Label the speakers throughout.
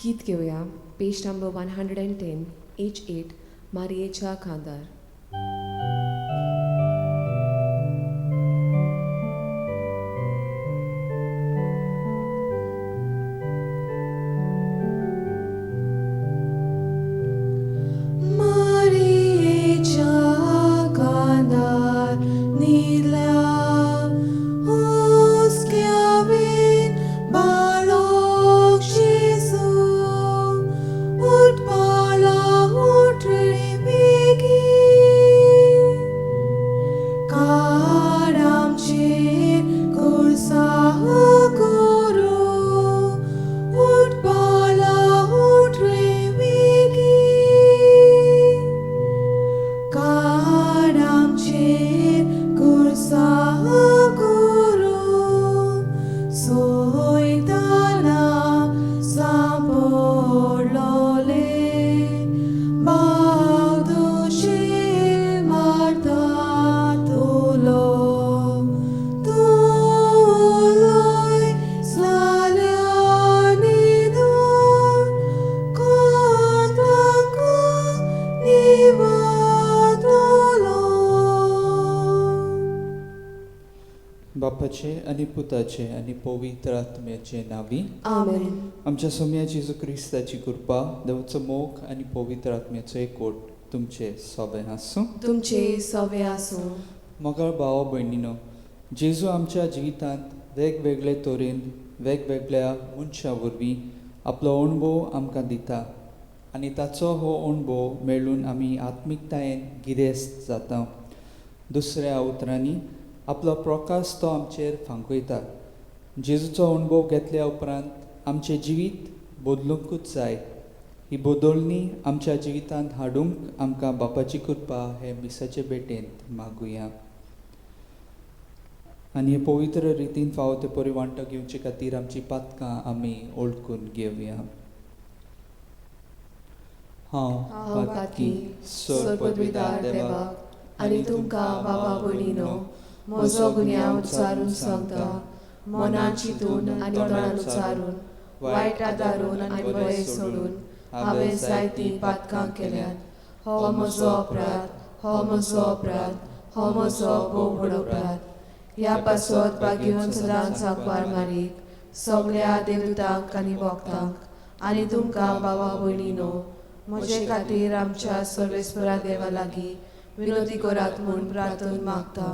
Speaker 1: गीत घेवया, पेज number 110, H8, मारयेच्या खांदार. मारयेच्या खांदार न्हिदल्या हुस्क्यावीण बाळक जेजू, उठ बाळा उठ रे बेगीन, काड आमचेर खुरसा कुरू, उठ बाळा उठ रे बेगीन, काड आमचेर खुरसा कुरू, सैतानाक सांपडलोले बागदोशील मारता तुलो, तूं उलोय जाल्यार न्हिदून कोण तांकां निवळतलो.
Speaker 2: बापाचे आनी पुताचे आनी पवित्र आत्म्याचे नांवी.
Speaker 1: आमेन.
Speaker 2: आमच्या सोम्या जेजू क्रिस्ताची कृपा, देवाचो मोग आनी पवित्र आत्म्याचो एकवट तुमचे सोबें आसूं.
Speaker 1: तुमचे सवे आसूं.
Speaker 2: मोगाळ भाव भयणीनो, जेजू आमच्या जिवितांत वेगवेगळे तरेन वेगवेगळ्या मनशां वरवीं आपलो अणभव आमकां दिता आनी ताचो हो अणभव मेळून आमी आत्मिकतायेन गिरेस्त जाता. दुसऱ्या उतरांनी आपलो प्रकाश तो आमचेर फांकयता. जेजूचो अणभव घेतल्या उपरांत आमचें जिवीत बदलुंकूच जाय. ही बदलणी आमच्या जिवितांत हाडूंक आमकां बापाची कृपा हे मिसाचे भेटेंत मागुया आनी हे पवित्र रितीन फावो ते परी वांटो घेवचे खातीर आमची पातकां आमी ओळखून घेवया. हांव
Speaker 1: हांव पातकी, सर पदवीदार देवाक आनी तुमकां बाबा भयणीनो म्हजो गुन्यांव उच्चारून सांगता, मनान चिंतून आनी तोंडान उच्चारून, वायट आदारून आनी बरें सोडून हांवें जायतीं पातकां केल्यात. हो म्हजो अपराध, हो म्हजो अपराध, हो म्हजो भोव व्हड अपराध. ह्या पासत भाग्यवंत सदांच आंकवार मारीक, सगळ्या देवदूतांक आनी भक्तांक आनी तुमकां बाबा भयणीनो म्हजे खातीर आमच्या सर्वेस्परा देवा लागीं विनोदी करात म्हूण प्रार्थन मागता.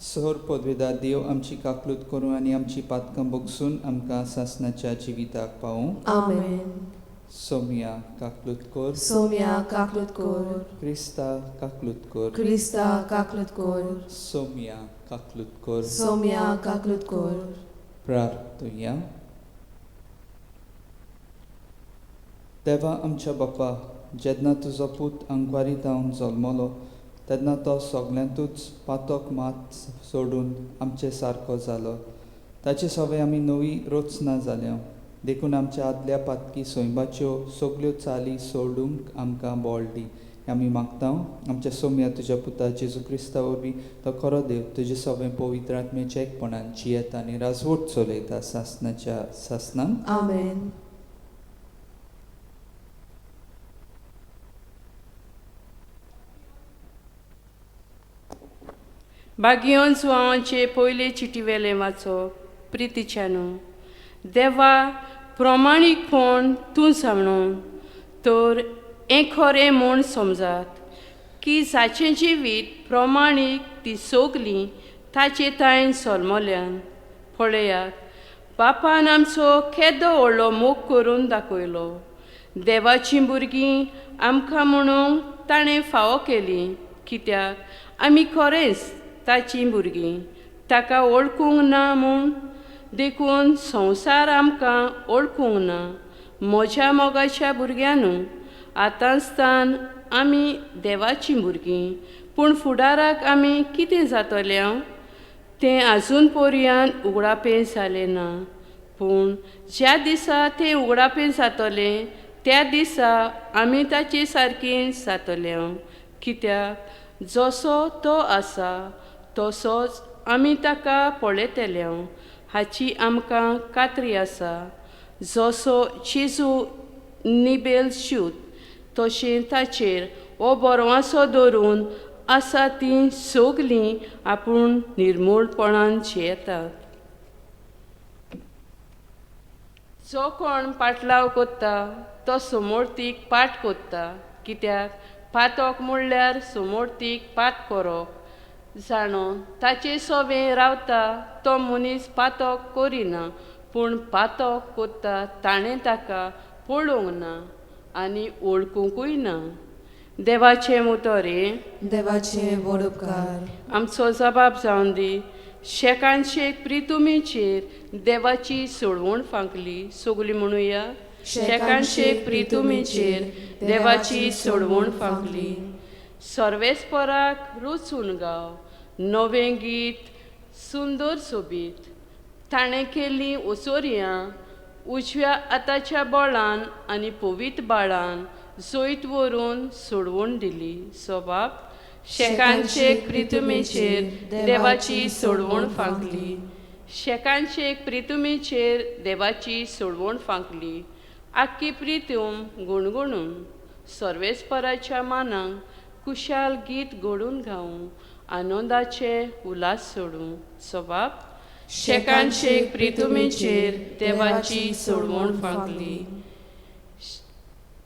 Speaker 2: सर पदवेदार देव आमची काकलूत करूं आनी आमची पातकां बगसून आमकां सासणाच्या जिविताक पावूं.
Speaker 1: आमेन.
Speaker 2: सोम्या काकलूत कर.
Speaker 1: सोम्या काकलूत कर.
Speaker 2: क्रिस्ता काकलूत कर.
Speaker 1: क्रिस्ता काकलूत कर.
Speaker 2: सोम्या काकलूत कर.
Speaker 1: सोम्या काकलूत कर.
Speaker 2: प्रार्थुया. देवा आमच्या बापा, जेन्ना तुजो पूत अंकवारी जावन जल्मलो तेन्ना तो सगल्यांतूच पातक मात सोडून आमचे सारको जालो. ताचे सवे आमी नवी रचना जाल्या, देखून आमच्या आदल्या पातकी सैमाच्यो सगल्यो चाली सोडूंक आमकां बळ दी. आमी मागता आमच्या सोम्या तुज्या पुता जेजू क्रिस्ता वरवीं, तो खरो देव, तुजे सवें पवित्र आत्म्याच्या एकपणान जियेता आनी राजवट चलयता सासनाच्या सासनान.
Speaker 1: आमेन.
Speaker 3: बागियोन सुवांचे पयले चिटी वेलें वाचो. प्रितीच्यानू, देवा प्रमाणीकपण तूं सांगणू तर हें खरें म्हूण समजात की जाचें जिवीत प्रमाणीक ती सगलीं ताचे तायन सोलमोल्यान. पळयात, बापान आमचो केदो व्हडलो मोग करून दाखयलो. देवाचीं भुरगीं आमकां म्हणूंक ताणें फावो केली, कित्याक आमी खरेंच ताचीं भुरगीं. ताका वळखूंक ना म्हूण देखून संवसार आमकां वळखूंक ना. म्हज्या मोगाच्या भुरग्यांनू, आतांच आमी देवाचीं भुरगीं, पूण फुडाराक आमी कितें जातले तें आजून पर्यान उगडापें जालें ना. पूण ज्या दिसा तें उगडापें जातलें त्या दिसा आमी ताचे सारकीं जातले, कित्याक जसो तो आसा तसोच आमी ताका पळयतले हाची आमकां खात्री आसा. जसो जेजू निबेल शूत तशें ताचेर हो बरवासो दवरून आसा तीं सगलीं आपूण निर्मूळपणान जियेतात. जो कोण पाटलाव कोत्ता तो समोर्तीक पाट कोत्ता, कित्याक पातोक म्हणल्यार समोर्तीक पात करप. जाणो ताचे सोवें रावता तो मनीस पातोक करिना, पूण पातोक कोत्ता ताणें ताका पळोवंक ना आनी वळखुंकूय ना. देवाचें उतर हें.
Speaker 1: देवाचे व्हड उपकार.
Speaker 3: आमचो जबाब जावन दी. शेकान शेक प्रितुमीचेर देवाची सोडवण फांकली. सगली म्हणुया, शेकान शेक प्रितुमीचेर देवाची सोडवण फांकली. सर्वेस्पराक रुचून गाव नवें गीत सुंदर सोबीत. ताणें केल्लीं ओसोरयां उजव्या हाताच्या बळान आनी पवित्र बाळान जैत व्हरून सोडवण दिली. सोबाब शेकान शेक प्रितुमेचेर देवाची सोडवण फांकली. शेकान शेक प्रितुमेचेर देवाची सोडवण फांकली. आक्की प्रितूम गुणगुणून सर्वेस्पराच्या मानांक कुशाल गीत घडून गावूं आनंदाचे उल्हास सोडूं. सोबाब शेकान शेक प्रितुमेचेर देवाची सोडवण फांकली.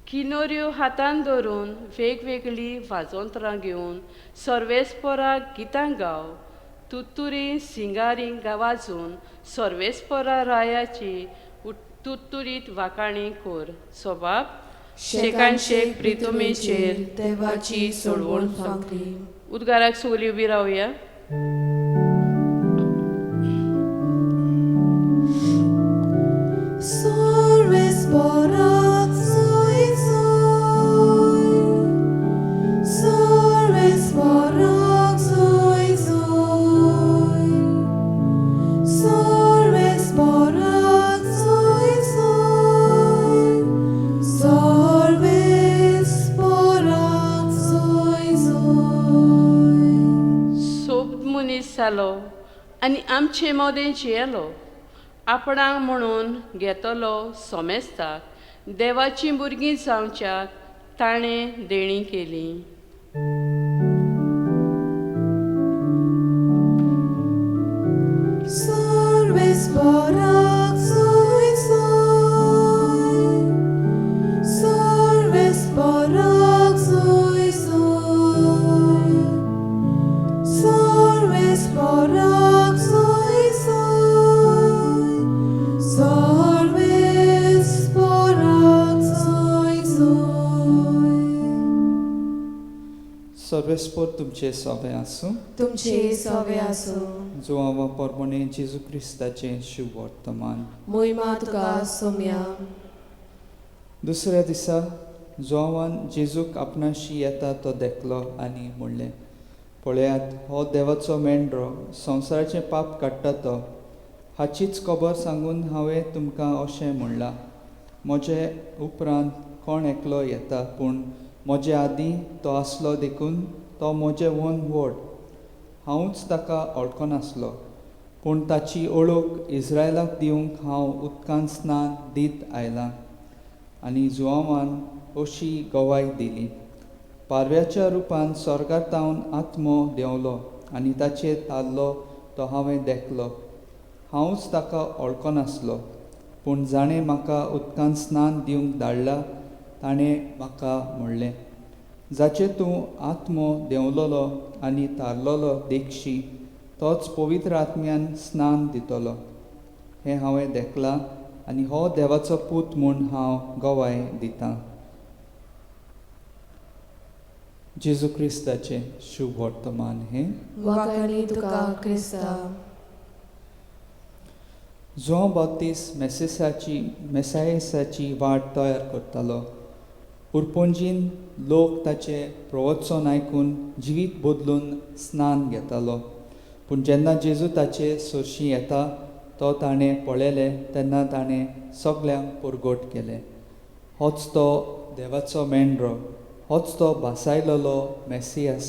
Speaker 3: किनोऱ्यो हातान धरून वेगवेगळीं वाजोंत्रां घेवन सर्वेस्पराक गितां गाव. तुत्तुरी सिंगारी वाजून सर्वेस्परा रायाची तुत्तुरीत वाकाणी कोर. सोबाब शेकान शेक प्रितुमेचेर देवाची सोडवण फांकली. उद्गाराक सगळीं उबी रावया. आनी आमचे मदें जियेलो आपणाक म्हणून घेतलो सोमेस्ताक देवाचीं भुरगीं जावच्याक ताणें देणी केली.
Speaker 2: सर्वेस्पर तुमचे सोवे आसूं.
Speaker 1: तुमचे सोवे आसूं.
Speaker 2: जुआंवा परमणे जेजू क्रिस्ताचें शुभ वर्तमान.
Speaker 1: मोहिमा तुका सोम्या.
Speaker 2: दुसऱ्या दिसा जुआंवान जेजूक आपणाशी येता तो देखलो आनी म्हणलें, पळयात हो देवाचो मेंढरो, संवसाराचें पाप काडटा तो. हाचीच खबर सांगून हांवें तुमकां अशें म्हणलां, म्हजे उपरांत कोण एकलो येता, पूण म्हजे आदीं तो आसलो देखून तो म्हजे वन व्हड. हांवूच ताका वळखनासलो, पूण ताची ओळख इस्रायलाक दिवंक हांव उदकान स्नान दीत आयलां. आनी जुआंवान अशी गवाय दिली, पारव्याच्या रुपान स्वर्गार तावन आत्मो देंवलो आनी ताचेर ताल्लो तो हांवें देखलो. हांवूच ताका वळखनासलो, पूण जाणें म्हाका उदकान स्नान दिवंक धाडला ताणें म्हाका म्हणलें, जाचेर तूं आत्मो देंवलोलो आनी तारलोलो देखशी तोच पवित्र आत्म्यान स्नान दितलो. हें हांवें देखलां आनी हो देवाचो पूत म्हूण हांव गवाय दितां. जेजू क्रिस्ताचें शुभ वर्तमान हें.
Speaker 1: वाखाणी तुका क्रिस्ता.
Speaker 2: जुआंव बाप्तीस्त मेसायसाची वाट तयार करतालो. उरपोंजीन लोक ताचें प्रवचन आयकून जिवीत बदलून स्नान घेतालो. पूण जेन्ना जेजू ताचे सरशी येता तो ताणें पळयलें तेन्ना ताणें सगल्यांक परगट केलें, होच तो देवाचो मेंढरो, होच तो भासायलेलो मेसियास.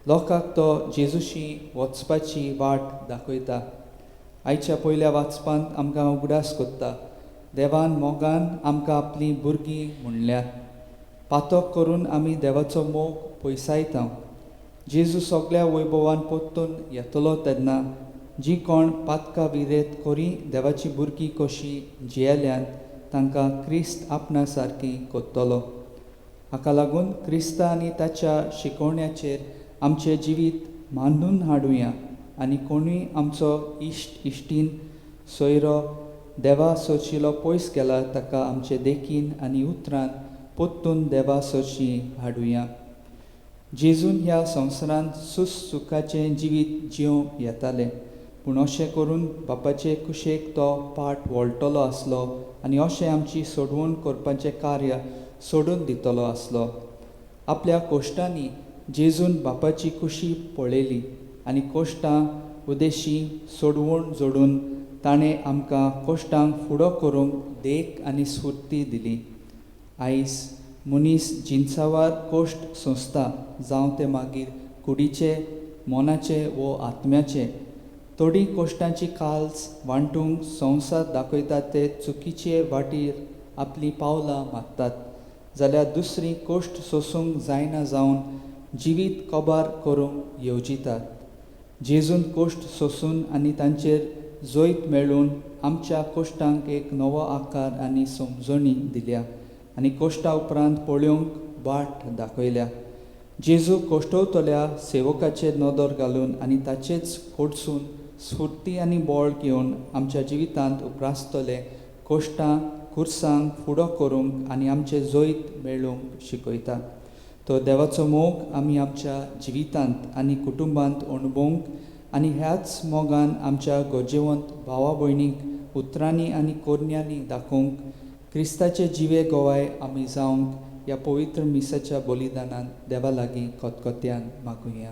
Speaker 2: लोकांक तो जेजूशी वचपाची वाट दाखयता. आयच्या पयल्या वाचपांत आमकां उगडास कोत्ता, देवान मोगान आमकां आपलीं भुरगीं म्हणल्यात. पातक करून आमी देवाचो मोग पयसायता. जेजू सगळ्या वैभवान परतून येतलो तेन्ना जी कोण पातका विरेत करी देवाची भुरगीं कशी जियेल्यात तांकां क्रिस्त आपणा सारकी करतलो. हाका लागून क्रिस्ता आनी ताच्या शिकोवण्याचेर आमचें जिवीत मांडून हाडुया आनी कोणूय आमचो इश्ट इश्टीन सोयरो देवा सोरशिलो पयस गेला ताका आमचे देखीन आनी उतरान परतून देवा सोरशी हाडुया. जेजून ह्या संवसारांत सुखाचें जिवीत जिवं येतालें, पूण अशें करून बापाचे कुशेक तो पाट वळटलो आसलो आनी अशें आमची सोडवण करपाचें कार्य सोडून दितलो आसलो. आपल्या कोश्टांनी जेजून बापाची खुशी पळयली आनी कोश्टां उदेशी सोडवण जोडून ताणें आमकां कोश्टांक फुडो करूंक देख आनी स्फुर्ती दिली. आयज मनीस जिनसावार कोश्ट सोंसता, जावं ते मागीर कुडीचे, मनाचे वो आत्म्याचे. थोडी कोश्टांची काल्स वांटूंक संवसार दाखयता ते चुकीचे वाटीर आपलीं पावलां मारतात, जाल्यार दुसरी कोश्ट सोसूंक जायना जावन जिवीत कबार करूंक येवजितात. जेजून कोश्ट सोसून आनी तांचेर जैत मेळून आमच्या कोश्टांक एक नवो आकार आनी समजणी दिल्या आनी कोश्टा उपरांत पळोवंक वाट दाखयल्या. जेजू कोश्टवतल्या सेवकाचेर नदर घालून आनी ताचेच कडसून स्फुर्ती आनी बळ घेवन आमच्या जिवितांत उप्रासतले कोश्टां खुर्सांक फुडो करूंक आनी आमचें जैत मेळोवंक शिकयता. तो देवाचो मोग आमी आमच्या जिवितांत आनी कुटुंबांत अणभवंक आनी ह्याच मोगान आमच्या गरजेवंत भावा भयणीक उतरांनी आनी कोरण्यांनी दाखोवंक क्रिस्ताचे जिवे गोवाय आमी जावंक ह्या पवित्र मिसाच्या बलिदानान देवा लागीं खतखत्यान मागुया.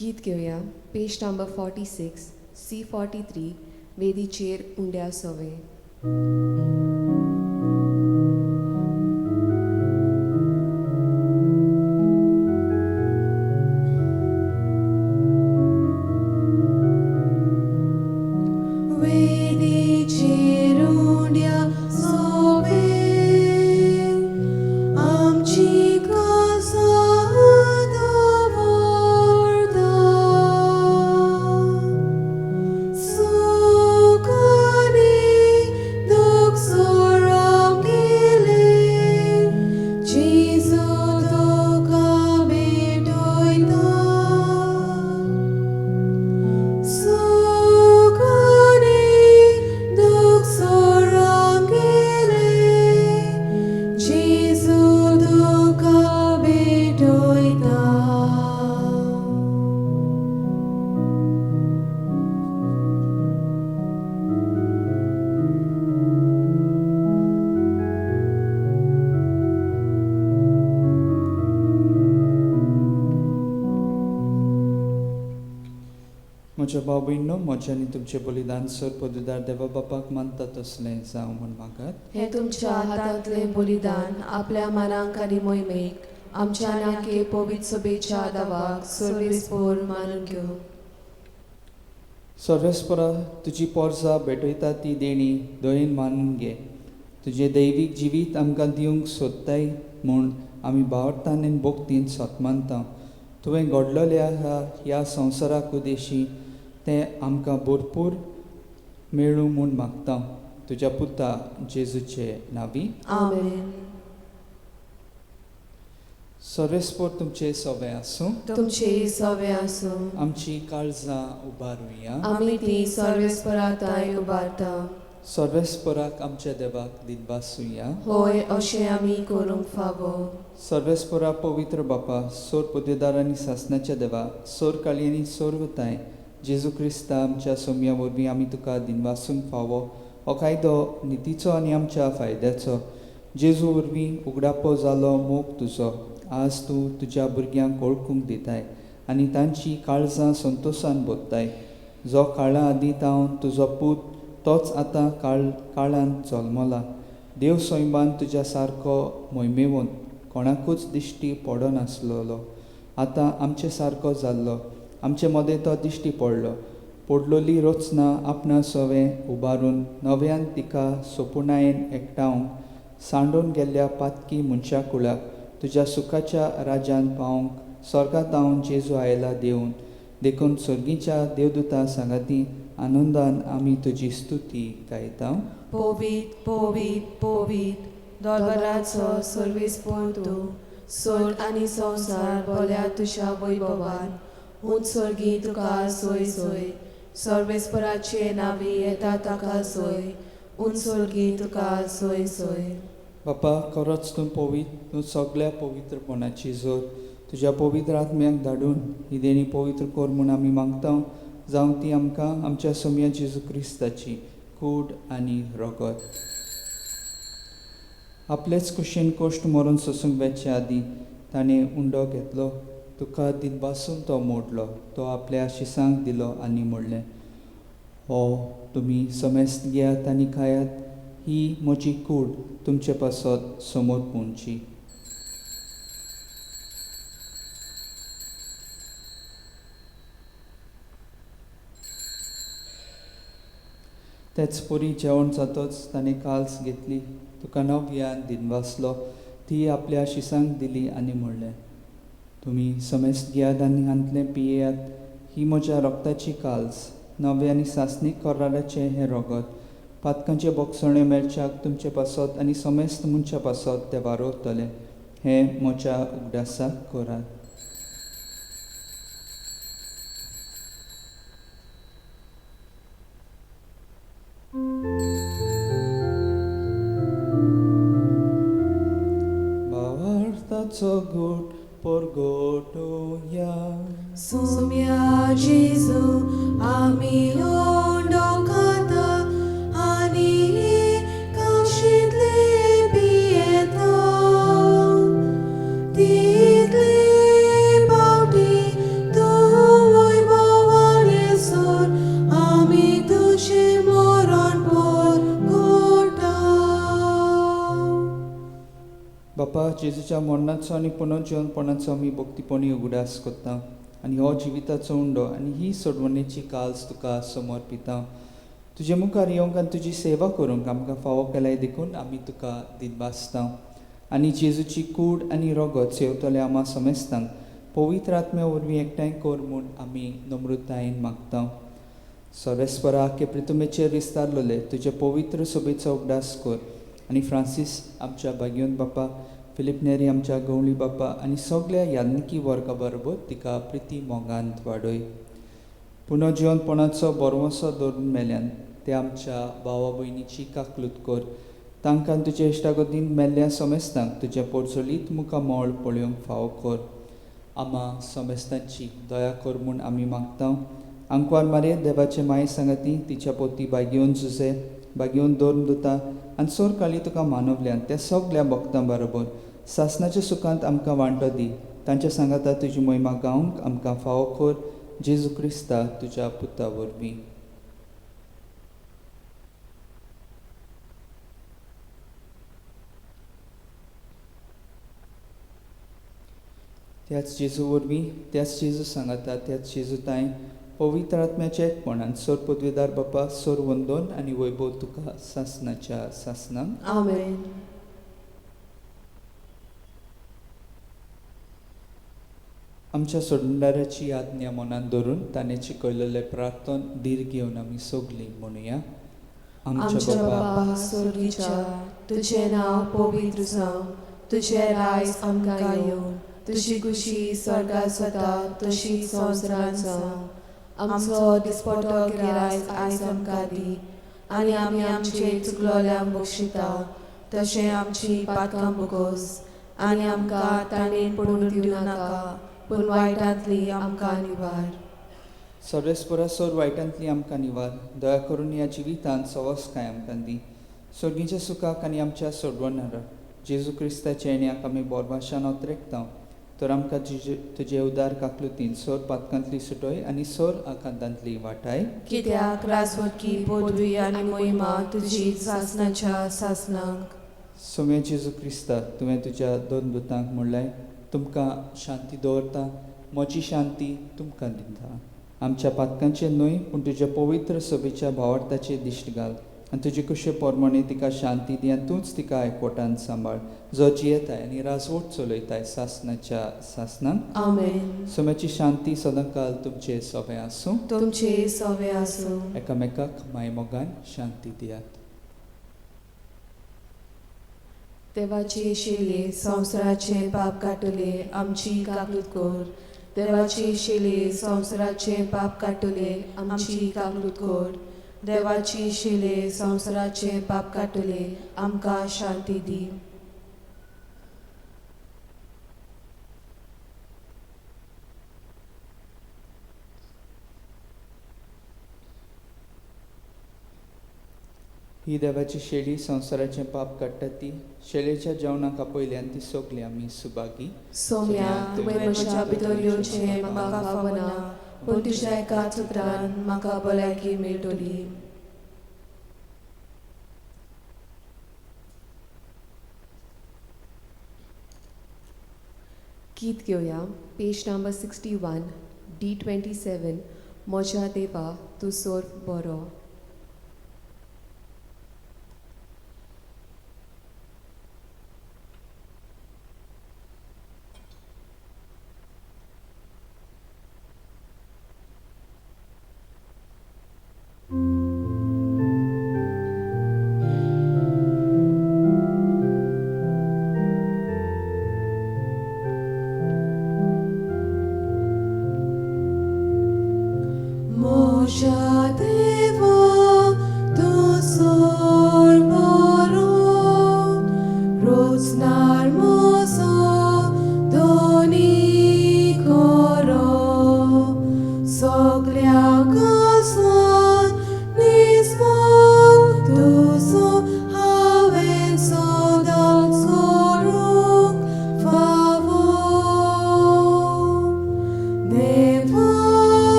Speaker 1: गीत घेवया पेज नंबर 46 C43 वेदीचेर उंड्या सोवे. वेदीचेर उंड्या सोवे आमची कासा दवरता, सुखानी दुख सोराम गेले जेजू तुका भेटयता, सुखानी दुख सोराम गेले जेजू तुका भेटयता.
Speaker 2: म्हज्या भाव भयणींनो, म्हजें आनी तुमचें बलिदान सर पदवीदार देवा बापाक मानता तसलें जावं म्हूण मागात.
Speaker 1: हें तुमच्या हातांतलें बलिदान आपल्या मनांक आनी मोहिमेक आमच्या नाके पवित्र सभेच्या दावाक सर्वेस्पोर मानून घेवं.
Speaker 2: सर्वेस्परा तुजी पोरसा भेटयता ती देणी दयेन मानून घे. तुजें दैवीक जिवीत आमकां दिवंक सोदताय म्हूण आमी भावार्थान आनी भक्तीन सतमानता. तुवें घडलेल्या ह्या संवसाराक उदेशी तें आमकां भरपूर मेळूं म्हूण मागता. तुज्या पुता जेजूचे नांवी
Speaker 1: आमेन.
Speaker 2: सर्वेस्पोर तुमचे सवे आसूं.
Speaker 1: तुमचे सवे आसूं.
Speaker 2: आमची काळजां उबारुया.
Speaker 1: आमी ती सर्वेस्पराताय उबारता.
Speaker 2: सर्वेस्पराक आमच्या देवाक दिनवासुया.
Speaker 1: होय, अशें आमी करूंक फावो.
Speaker 2: सर्वेस्परा पवित्र बापा, सोर पदवेदार आनी सासणाच्या देवा, सोर काळी आनी सोरवताय जेजू क्रिस्ता आमच्या सोम्या वरवीं आमी तुका दिनवासूंक फावो. हो कायदो नितीचो आनी आमच्या फायद्याचो. जेजू वरवीं उगडापो जालो मोग तुजो आज तूं तुज्या भुरग्यांक वळखूंक दिताय आनी तांची काळजां संतोशान भरताय. जो काळा आदीं तावन तुजो पूत तोच आतां काळांत जल्मला. देव सैमान तुज्या सारको मोहिमेवंत कोणाकूच दिश्टी पडनासलेलो आतां आमचे सारको जाल्लो आमचे मदें तो दिश्टी पडलो. पडलोली रचना आपणा सवें उबारून नव्यान तिका सोपुणायेन एकठावंक सांडून गेल्ल्या पातकी मनशा कुळाक तुज्या सुखाच्या राज्यान पावंक स्वर्गांत जेजू आयला देवन. देखून सर्गीच्या देवदूता सांगाती आनंदान आमी तुजी स्तुती गायता.
Speaker 1: पवित्र पवित्र पवित्र दोलबराचो सर्वेस्पोर तूं, स्वर्ग आनी संवसार भरल्या तुज्या वैभवान. उंच स्वर्गी तुका सोय सोय, सर्वेस्पराचे नांवी येता ताका सोय, उंच स्वर्गी तुका सोय सोय.
Speaker 2: बापा खरोच तूं पवित्र, तूं सगळ्या पवित्रपणाची जोर. तुज्या पवित्र आत्म्याक धाडून ही देणी पवित्र कर म्हूण आमी मागता, जावं ती आमकां आमच्या सोम्या जेजू क्रिस्ताची कूड आनी रगत. आपलेच कुशीन कोश्ट मरून सोसूंक वेचे आदीं ताणें उंडो घेतलो, तुका दिनवासून तो मोडलो, तो आपल्या शिसांक दिलो आनी म्हणलें, हो तुमी समेस्त घेयात आनी खायात, ही म्हजी कूड तुमचे पासत समोर पोवची. तेच परी जेवण जातच ताणें काल्स घेतली, तुका नव्यान दिनवासलो, ती आपल्या शिसांक दिली आनी म्हणलें, तुमी समेस्त घेयात आनी हांतलें पियेयात, ही म्हज्या रक्ताची काल्स, नवे आनी सासणीक कराराचें हें रगत, पातकांचें बोगसणें मेळच्याक तुमचे पासत आनी समेस्त मनशा पासत तें वारोवतलें. हें म्हज्या उगडासाक करात. भावार्थाचो घोट परगटोया.
Speaker 1: सोम्या जेजू आमी उंडो खाता आनी काशींतले पियेता, तितले पावटी तूं वैभवान येसर आमी तुजें मरण परगटा.
Speaker 2: बापा जेजूच्या मरणाचो आनी पुनर्जिवनपणाचो आमी भक्तीपणी उगडास करता आनी हो जिविताचो उंडो आनी ही सोडवणेची काल्स तुका समर्पिता. तुजे मुखार येवंक आनी तुजी सेवा करूंक आमकां फावो केल्याय देखून आमी तुका दिनवासता. आनी जेजूची कूड आनी रगत सेवतले आमा समेस्तांक पवित्र आत्म्या वरवीं एकठांय कर म्हूण आमी नम्रतायेन मागता. सर्वेस्परा के प्रितुमेचेर विस्तारलेले तुजे पवित्र सभेचो उगडास कर आनी फ्रांसीस आमच्या भाग्योन बापा, फिलीप नेरी आमच्या गवळी बापा आनी सगळ्या याज्ञिकी वर्गा बरोबर तिका प्रिती मोगांत वाडय. पुनर्जिवनपणाचो बरवसो दवरून मेल्यान ते आमच्या भावा भयणीची काकलूत कर, तांकां तुजे इश्टागतीन मेल्ल्या समेस्तांक तुजें पोरचोलीत मुखामळ पळोवंक फावो कर. आमा समेस्तांची दया कर म्हूण आमी मागता. आंकवार मारये देवाचे माये सांगाती तिच्या पोती बागेवन जुजे बागेवन दवरून दिता आनी सोर काली तुका मानवल्यान त्या सगळ्या भक्तां बरोबर सासनाच्या सुखांत आमकां वांटो दी. तांच्या सांगाता तुजी मोहिमा गावंक आमकां फावो कर, जेजू क्रिस्ता तुज्या पुता वरवीं. त्याच जेजू वरवीं, त्याच जेजू सांगाता, त्याच जेजू तांय पवित्र आत्म्याच्या एकपणान सोर पदवीदार बापा, सोर वंदोन आनी वैभव तुका सासनाच्या सासनाक.
Speaker 1: आमेन.
Speaker 2: आमच्या सोडणाऱ्याची आज्ञा मनान धरून ताणें शिकयलेलें प्रार्थन धीर घेवन आमी सगलीं म्हणुया.
Speaker 1: आमच्या बापा स्वर्गीच्या, तुजें नांव पवित्र जावं, तुजें रायज आमकां येवं, तुजी खुशी स्वर्गांत जाता तशी संवसारांत जावं. आमचो दिसपटो गिरायज आयज आमकां दी आनी आमी आमचे चुकलोल्यांक बक्षिता तशें आमची पातकां बोगोस आनी आमकां ताणें पडून दिवं नाका, पूण वायटांतली आमकां निवार.
Speaker 2: सर्वेस्परा सोर वायटांतली आमकां निवार. दया करून ह्या जिवितांत सवसकाय आमकां दी. सर्गीच्या सुखाक आनी आमच्या सोडवणारा जेजू क्रिस्ताच्या येण्याक आमी बोरभाशान अत्रेकता. तर आमकां तुजे उदार काकलुतीन सोर पातकांतली सुटय आनी सोर आकांतांतली वाटाय.
Speaker 1: कित्याक राजवटकी पदवी आनी मोहिमा तुजी सासनाच्या सासनाक.
Speaker 2: सोम्या जेजू क्रिस्ता, तुवें तुज्या दोन दुतांक म्हणलें, तुमकां शांती दवरता, म्हजी शांती तुमकां दिता. आमच्या पातकांचे न्हय पूण तुज्या पवित्र सभेच्या भावार्थाचे दिश्ट घाल आनी तुजे कुशे प्रमाणे तिका शांती दी आनी तूंच तिका एकवटान सांबाळ, जो जियेताय आनी राजवट चलयताय सासनाच्या सासनाक.
Speaker 1: आमेन.
Speaker 2: सोम्याची शांती सदांकाल तुमचे सोबें आसूं.
Speaker 1: तुमचे सोबें आसूं.
Speaker 2: एकामेकाक मायमोगान शांती दियात.
Speaker 1: देवाची शिले संवसाराचे पाप काडटले आमची काकूत कर. देवाची शिले संवसाराचे पाप काडटले आमची काकूत कर. देवाची शिले संवसाराचे पाप काडटले आमकां शांती दी.
Speaker 2: ही देवाची शेळी संवसाराचें पाप काडटा ती शेळेच्या जेवणाक आपयल्यान ती सगळी आमी सुभागी.
Speaker 1: सोम्या, तुवें म्हज्या भितर येवचें म्हाका फावना, पूण तुज्या एका चित्रान म्हाका भलायकी मेळटली. गीत घेवया, पेज नंबर 61 D27, म्हज्या देवा तूं सोर बरो.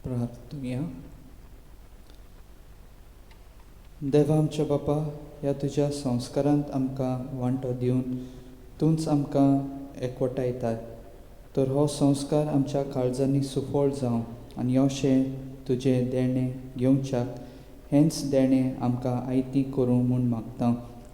Speaker 2: प्रार्थुया. देवा आमच्या बापा, ह्या तुज्या संस्कारांत आमकां वांटो दिवन तूंच आमकां एकवटायता, तर हो संस्कार आमच्या काळजांनी सुफळ जावं आनी अशें तुजें देणें घेवच्याक हेंच देणें आमकां आयती करूं म्हूण मागता,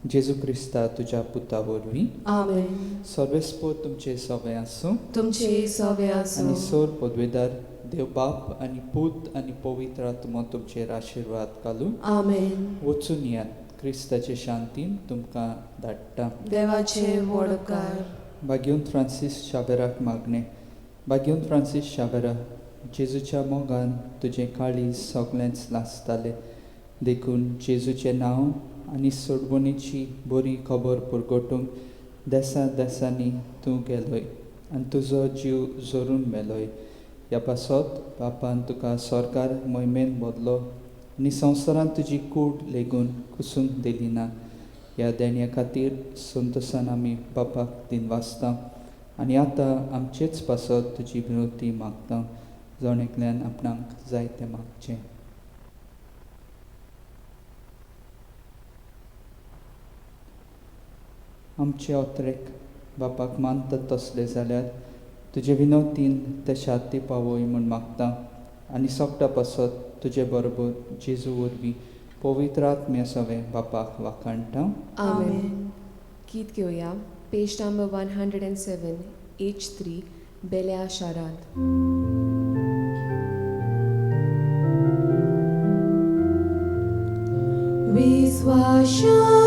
Speaker 2: जेजू क्रिस्ता तुज्या पुता वरवीं.
Speaker 1: आमेन.
Speaker 2: सर्वेस्पोर तुमचे सवे आसूं.
Speaker 1: तुमचे सवे आसूं.
Speaker 2: आनी सोर पदवेदार देव बाप आनी पूत आनी पवित्र आत्मो तुमचेर आशिर्वाद घालूं.
Speaker 1: आमेन.
Speaker 2: वचून यात, क्रिस्ताचे शांतीन तुमकां धाडटा.
Speaker 1: देवाचे व्हड उपकार.
Speaker 2: बागेवन फ्रांसीस शावेराक मागणें. बागेवन फ्रांसीस शावेरा, जेजूच्या मोगान तुजें काळीज सगळेंच लासतालें, देखून जेजूचें नांव आनी सोडवणेची बरी खबर परगटूंक देसा देसांनी तूं गेलोय आनी तुजो जीव जोरून मेलोय. ह्या पासत बापान तुका सरकार मोहिमेन बदलो आनी संवसारांत तुजी कूड लेगून कुसूंक दिली ना. ह्या देण्या खातीर संतोसान आमी बापाक दिनवासता आनी आतां आमचेच पासत तुजी विनवती मागता. जण एकल्यान आपणाक जाय तें मागचें. आमचे अत्रेक बापाक मानतात तसले जाल्यार तुजे विनवतीन ते शांती पावय म्हूण मागता आनी सगटा पासत तुजे बरोबर जेजू वरवीं पवित्र आत्म्या सवें बापाक वाखाणटा.
Speaker 1: आमेन. गीत घेवया, पेज नंबर 107, H3, बेल्या शारांत. विश्वासान